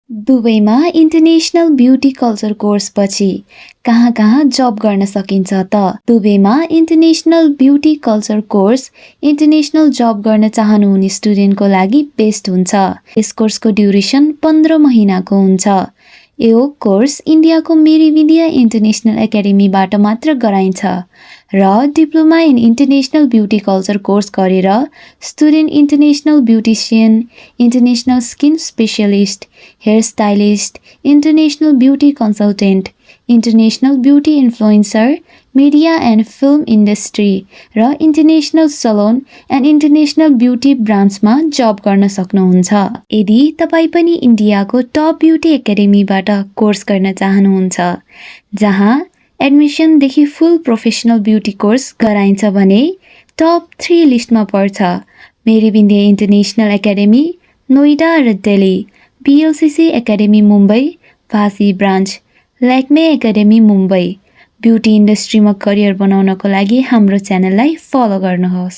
दुबईमा international beauty culture कोर्सपछि कहाँ कहाँ जब गर्न सकिन्छ त? दुबईमा international beauty culture course international job गर्न चाहनुहुने स्टुडेन्टको लागि बेस्ट हुन्छ। यस कोर्सको ड्युरेसन 15 महिनाको हुन्छ। यो कोर्स इन्डियाको मेरिविडिया इन्टरनेसनल एकाडेमीबाट मात्र गराइन्छ र diploma in international beauty culture course गरेर student international beautician, international skin specialist, hair stylist, international beauty consultant, international beauty influencer, media and film industry र international salon and international beauty ब्रान्चमा job गर्न सक्नुहुन्छ। यदि तपाईँ पनि इन्डियाको टप ब्युटी एकाडेमीबाट कोर्स गर्न चाहनुहुन्छ जहाँ एडमिसनदेखि फुल प्रोफेसनल ब्युटी कोर्स गराइन्छ भने टप 3 लिस्टमा पर्छ मेरिविडिया इन्टरनेसनल एकाडेमी, नोइडा र Delhi, BLCC academy Mumbai, Vashi branch, Lakme academy Mumbai. Beauty इन्डस्ट्रीमा करियर बनाउनको लागि हाम्रो च्यानललाई फलो गर्नुहोस्।